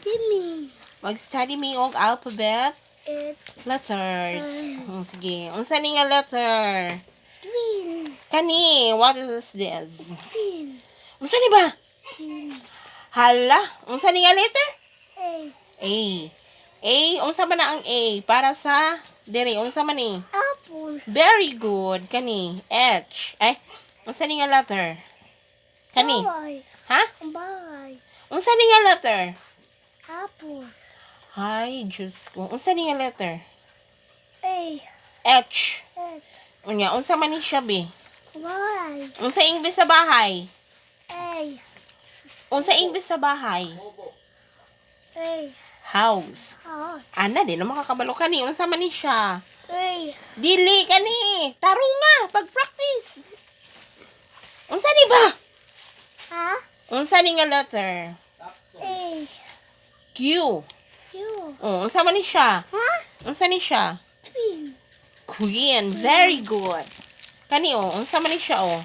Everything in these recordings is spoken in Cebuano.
Study me. Mag-study me og alphabet It letters. Sige. Unsa ni nga letter? Twin. Kani, what is this? Twin. Unsa ni ba? Twin. Hala, unsa ni nga letter? A. A. A, unsa man na ang A? Para sa diri, unsa man ni? Apple. Very good. Kani, H. Ay, unsa ni nga letter? Kani. Balay. Ha? Balay. Unsa ni nga letter? Apple. Ay, Diyos ko. Unsa ni nga letter? A. H. F. Unya, unsa man ni siya, be? Balay. Unsa English sa bahay? A. Unsa English sa bahay? A. House. House. Ana, di na makakabalo kani. Unsa man ni siya? A. Dili kani. Tarunga pag-practice. Unsa ni ba? Ha? Unsa ni nga letter? A. Q. Q. Oh, unsa man ni siya? Ha? Unsa ni siya? Twin. Queen. Very good. Kani oh, unsa man ni siya oh?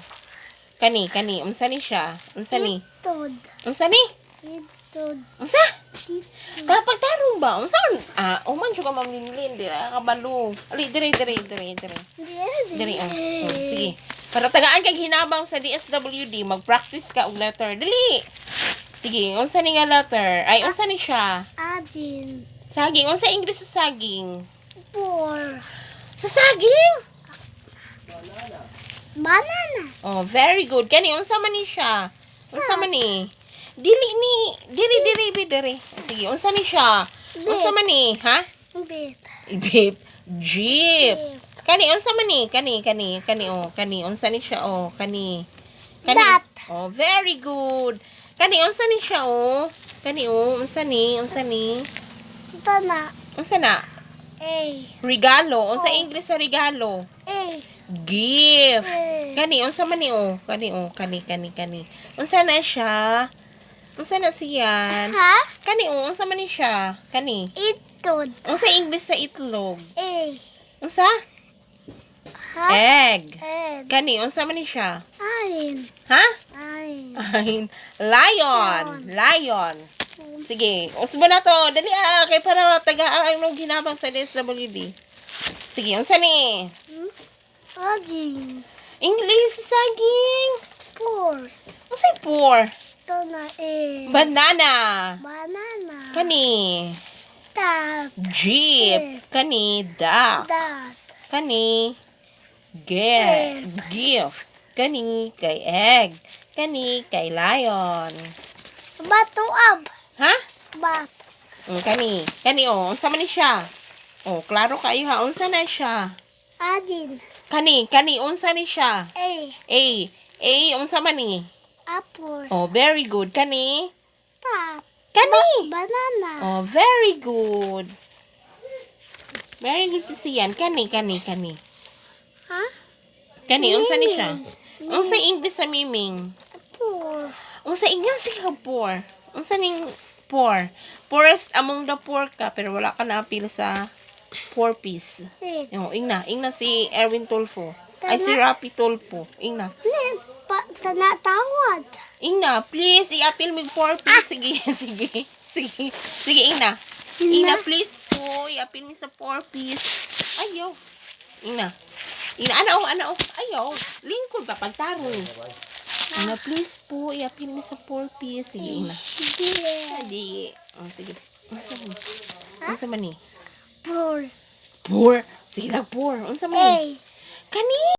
Kani, kani, unsa ni siya? Unsa ni? Itod. Unsa ni? Itod. Unsa? Itod. Kapag tarong ba? Unsa man? Ah, oh man jud ka, Ma'am Linlin, di ra kabalo. Ali, dire, dire, dire, dire. Dire oh. Oh, sige. Para tagaan kag hinabang sa DSWD, mag-practice ka og letter. Dali. Sige, unsa ni nga letter? Ay, unsa ni siya? Adin. Saging. Unsa English sa saging? Four. Sa saging? Banana. Oh, very good. Kani unsa man ni siya? Unsa man ni? Dili ni, dili dili bi diri. Sige, unsa ni siya? Unsa man ni, ha? Bit. Jeep. Jeep. Jeep. Kani unsa man ni? Kani kani kani oh, kani unsa ni siya oh, kani. Kani. That. Oh, very good. Kani unsa ni siya oh? Kani oh, unsa ni? Unsa ni? Tana. Unsa na? A. Regalo. Unsa Oh. English sa regalo? A. Gift. A. Kani unsa man ni oh? Kani oh, kani kani kani. Unsa na siya? Unsa na siya? Ha? Kani oh, unsa man ni siya? Kani. Itod. Unsa English sa itlog? A. Unsa? Ha? Egg. Egg. Kani unsa man ni siya? Ain. Ha? Ain. Ay, lion. Lion. Sige, usbo na to. Dali ah, kay para taga ang nung ginabang sa DSWD. Sige, unsa ni? Aging. English sa saging. Four. Unsay poor? Tana. A. Banana. Banana. Kani. That. Jeep. Kani duck. That. Kani get gift. Kani kay egg. Kani kay lion. Bato ab. Ha? Bat. Kani. Kani oh, unsa man ni siya? Oh, klaro kayo ha. Unsa na siya? Adin. Kani, kani unsa ni siya? A. A. A unsa man ni? Apple. Oh, very good. Kani? That. Kani. Banana. Oh, very good. Very good si Sian. Kani, kani, kani. Ha? Kani, unsa ni siya? Unsa English sa miming? Four. Unsa English sa poor? Unsa ning poor? Poorest among the poor ka pero wala ka na apil sa poor piece. Eight. Oh, ingna, ingna si Erwin Tulfo. Ay, si Rapi Tulfo. Ingna. Nen. Pa, tana tawad. Ingna, please, i-appeal mig poor piece. Sige, sige, sige. Sige, ingna. Ingna, please po, i-appeal mi sa poor piece. Ayaw. Ingna. Ingna, ana oh, ana oh. Ayaw. Lingkod ba pagtarong? Ingna, please po, i-appeal mi sa poor piece. Sige, ingna. Yeah. Di. Oh, sige. Unsa man? Unsa man ni? Four. Poor. Sige lang, poor. Unsa man A. ni? Kani.